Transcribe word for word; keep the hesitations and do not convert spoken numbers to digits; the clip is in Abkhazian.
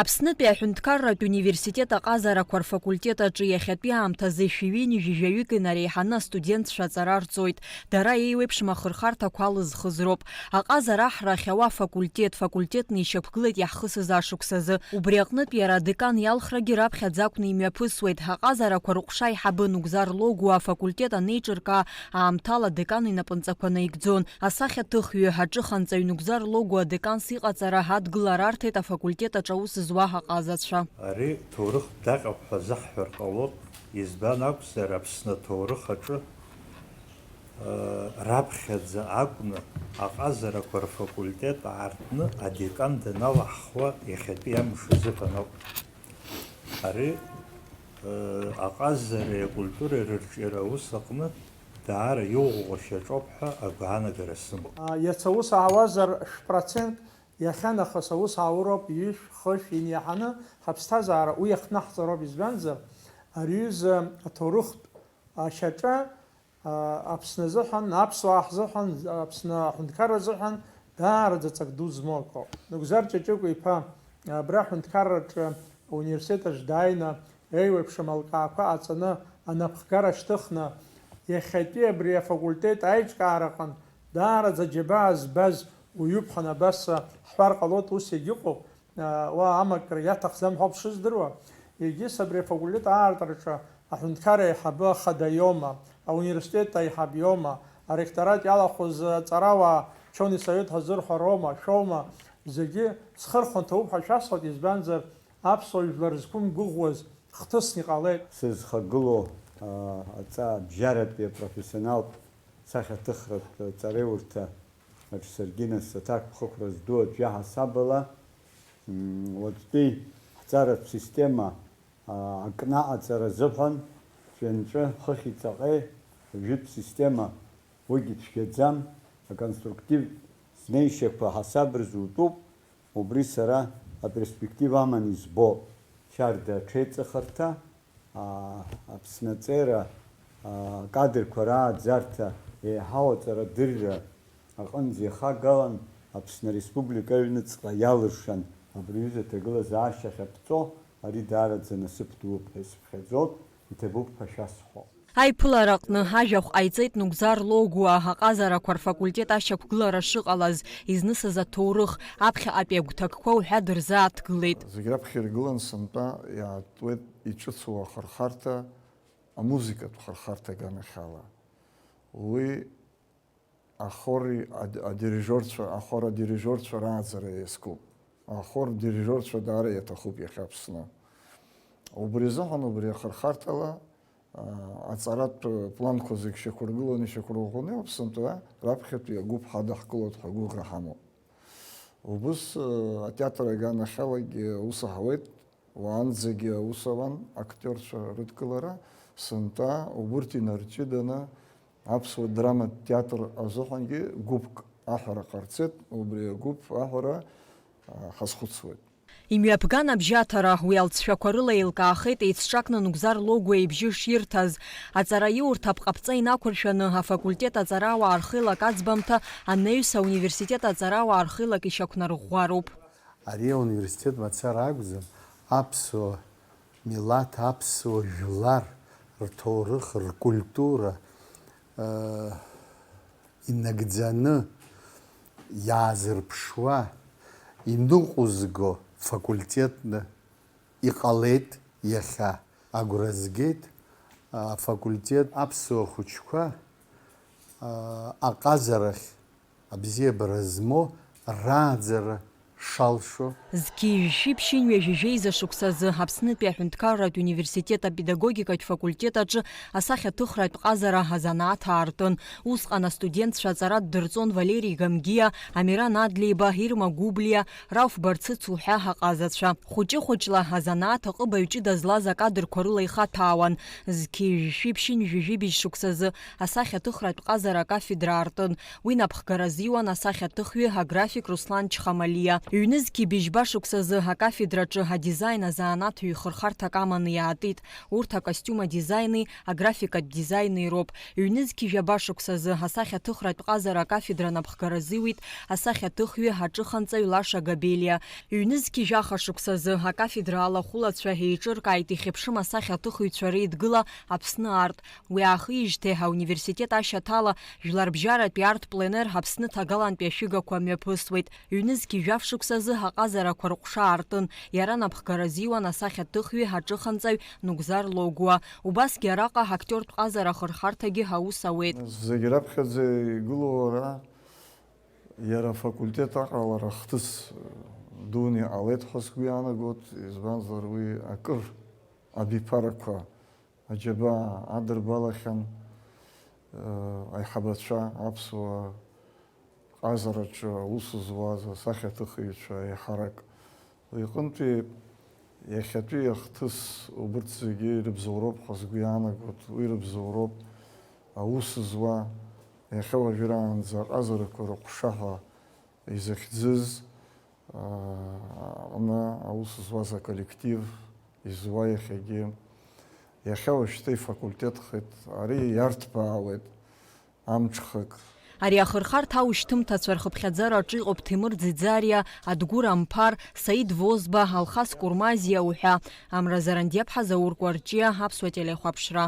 Аԥснытәи аҳәынҭқарратә университет аҟазарақәа рфакультет аҿы иахьатәи аамҭазы шәи ҩынҩажәи жәаҩык инареиҳаны астудентцәа аҵара рҵоит. Дара еиуеиԥшым ахырхарҭақәа алызхыз роуп. Аҟазара аҳра ахьауа афакультет, факультетны ишьақәгылеит иаҳхысыз ашықәсазы. Убри аҟнытә иара адекан иалхрагьы раԥхьаӡа акәны имҩаԥысуеит. Аҟазарақәа рыҟәша аиҳабы Нугзар Логуа афакультет анеиҿыркаа, аамҭала адекан инапынҵақәа наигӡон. Асахьаҭыхҩы, аҿыханҵаҩ Нугзар Логуа адеканс иҟаҵара адгылара арҭеит афакультет аҿы аус зуа аҟазацәа. Ари ҭоурыхтә даҟьоуп ҳәа азаҳҳәар ҟалоит, избан акәзар, Аԥсны аҭоурых аҿы, э, раԥхьаӡа акәны аҟазарақәа рфакультет аартны адекан даналаҳхуа иахьатәи амш азыҳәан ауп. Ари, э, аҟазареи акультуреи рырҿиара аус аҟны даара иӷәӷәа шьаҿоуп ҳәа агәаанагара сымоуп. Иац аус аауазар шә-процент, иахьа нахыс аус аауроуп ҩышә, хышә, иниаҳаны ҳаԥсҭазаара уи иахҭнаҳҵароуп, избанзар, ари аҩыза аҭоурыхтә ашьаҿа, а, Аԥсны азыҳәан, аԥсуаа ҳзыҳәан, Аԥсны аҳәынҭқарра азыҳәан даараӡа ҵак ду змоу акоуп. Нугзар Ҷыҷыкәа-иԥа абра аҳәынҭқарраҿы ауниверситет аҿы дааины, еиуеиԥшым алкаақәа ҟаҵаны, анапхгара шьҭыхны, иахьатәи абри афакультет аиҿкаараҟынтә даараӡа џьабаа збаз уаҩуп ҳәа абас ҳҳәар ҟалоит, ус иагьыҟоуп, уа амакра иаҭахӡам ҳәа ауп шыздыруа. Егьыс абри афакультет аартраҿы аҳәынҭқар аиҳабы ахада иоума, ауниверситет аиҳаб иоума, аректорат иалахәыз аҵарауаа, учёный совет ҳәа зырҳәо роума, шәоума, зегьы ҵхы рхәынҭа ауп ҳәа шәасҳәоит, избанзар, аԥсуа жәлар зқәымгәыӷуаз хҭысны иҟалеит. Сызхагылоу, аа, аҵаа абжьаратәи апрофессионалтә сахьаҭыхратә ҵареурҭа аҿы саргьы нас аҭакԥхықәра зду аӡәы ҳасабала, м, уаҵәтәи ҳҵаратә система, аа, акнаҟаҵара азыҳәан, ҵәҩанҵәы, хыхьи ҵаҟеи, жәытә система, уигьы цәгьаӡам, аконструктив знеишьақәа ҳасаб рзутәуп, убри сара аперспектива аман избо, шьарда аҽеиҵахарҭа, аа, Аԥсны аҵеира, аа, акадрқәа рааӡарҭа, еиҳау аҵарадырра аҟынӡа ихагалан, Аԥсны Республика аҩныҵҟа иалыршан абри аҩыза аҭагылазаашьа ахьаԥҵәо, ари даараӡа насыԥ дууп ҳәа исыԥхьаӡоит, иҭабуп ҳәа шәасҳәо. Аиԥылараҟны ажәахә ҟаиҵеит Нугзар Логуа, аҟазарақәа рфакультет ашьақәгылара шыҟалаз, изнысыз аҭоурых, аԥхьаҟатәи агәҭакқәа уҳәа дырзааҭгылеит. Зегь раԥхьа иргылан сынтәа иаатуеит иҿыцу ахырхарҭа, амузыкатә хырхарҭа аганахьала. Уи ахори ад-, адирижиорцәа, ахор адирижиорцәа рааӡара иазкуп. Ахор дирижиорцәа даара иаҭахуп иахьа Аԥсны. Убри азыҳәан, убри ахырхарҭала, аа, аҵаратә планқәа зегь шьақәыргыланы, ишьақәырӷәӷәаны иоуп сынтәа раԥхьатәи агәыԥ ҳадаҳкылоит ҳәа агәыӷра ҳамоуп. Убыс, аа, атеатр аганахьалагьы аус аҳауеит. Уаанӡагьы аус ауан актиорцәа рыдкылара, сынтәа убырҭ инарҷыданы аԥсуа драматә театр азыҳәангьы гәыԥк аҳәара ҟарҵеит, убри агәыԥ аҳәара, а, ҳазхәыцуеит. Имҩаԥган абжьаҭара, уи алҵшәақәа рыла еилкаахеит еицҿакны Нугзар Логәуа ибжьы ширҭаз. Аҵараиурҭа апҟаԥҵа инақәыршәаны, афакультет аҵарауаа рхеилак аӡбамҭа анаҩс ауниверситет аҵарауаа рхеилак ишьақәнарӷәӷәароуп. Ари ауниверситет мацара акәӡам, аԥсуа милаҭ, аԥсуа жәлар рҭоурых, ркультура, э, инагӡаны иаазырԥшуа, иныҟәызго факультетны иҟалеит иахьа. Агәра згеит, афакультет аԥсуа хәыҷқәа, а, аҟазарахь абзиабара змоу рааӡара шалшо. Зқьи жәшәи ԥшьынҩажәи жәеиза шықәсазы Аԥснытәи аҳәынҭқарратә университет апедагогикатә факультет аҿы асахьаҭыхратә ҟазара азанааҭ аартын. Усҟан астудентцәа аҵара ддырҵон Валери Гамгиа, Амиран Адлеиба, Ирма Гәыблиа, Рауф Барцыц уҳәа аҟазацәа. Хәыҷы-хәыҷла азанааҭ аҟыбаҩ ҷыда злаз акадрқәа рыла ихаҭәаауан. Зқьи жәшәи ԥшьынҩажәи жәибжь шықәсазы асахьаҭыхратә ҟазара акафедра аартын. Уи напхгара зиуан асахьаҭыхҩы аграфик Руслан Чхамалиа. Ҩнызқьи быжьба шықәсазы акафедраҿы адизаин азанааҭ ҩ-хырхарҭак аманы иаатит. Урҭ акостиум адизаини аграфикатә дизаини роуп. Ҩнызқьи жәаба шықәсазы асахьаҭыхратә ҟазара акафедра анапхгара азиуит асахьаҭыхҩы аҿыханҵаҩ Лаша Габелиа. Ҩнызқьи жәаха шықәсазы акафедра алахәылацәа еиҿыркааит ихьыԥшым асахьаҭыхыҩцәа реидгыла Аԥсны арт. Уи аахижьҭеи ауниверситет ашьаҭала жәларбжьаратәи арт-пленер Аԥсны ҭагалантәи ашәыгақәа мҩаԥысуеит. Ҩнызқьи жәаф шықәсазы аҟазарақәа рҟәша аартын, иара напхгара азиуан асахьаҭыхҩы аҿыханҵаҩ Нугзар Логуа. Убасгьы араҟа актиортә ҟазара ахырхарҭагьы аус ауеит. Зегь раԥхьаӡа игылоу ара, иара афакультет аҟалара ахҭыс дуны иҟалеит ҳәа сгәы иаанагоит, избанзар уи акыр абиԥарақәа аџьабаа адырбалахьан, э, аиҳабацәа, аԥсуа ҟазараҿы аус зуаз асахьаҭыхыҩцәа еиҳарак. Уи иҟынтәи иахьатәи ахҭыс убырҭ зегьы ирыбзоуроуп ҳәа сгәы иаанагоит, уи рыбзоуроуп аус зуа, иахьа уажәраанӡа аҟазарақәа рыҟәша ҳәа изыхьӡыз, аа, аҟны аус зуаз аколлектив, изуа иахьагьы. Иахьа уажәшьҭа ифакультетхеит, ари иарҭбаауеит амҽхак. Ари ахырхарҭа аушьҭымҭацәа рхыԥхьаӡараҿы иҟоуп Ҭемыр Ӡиӡариа, Адгәыр Амԥар, Саид Возба, Алхас Курмазиа уҳәа. Амра Зарандиаԥҳа, Заур Кәарҷиа, Аԥсуа телехәаԥшра.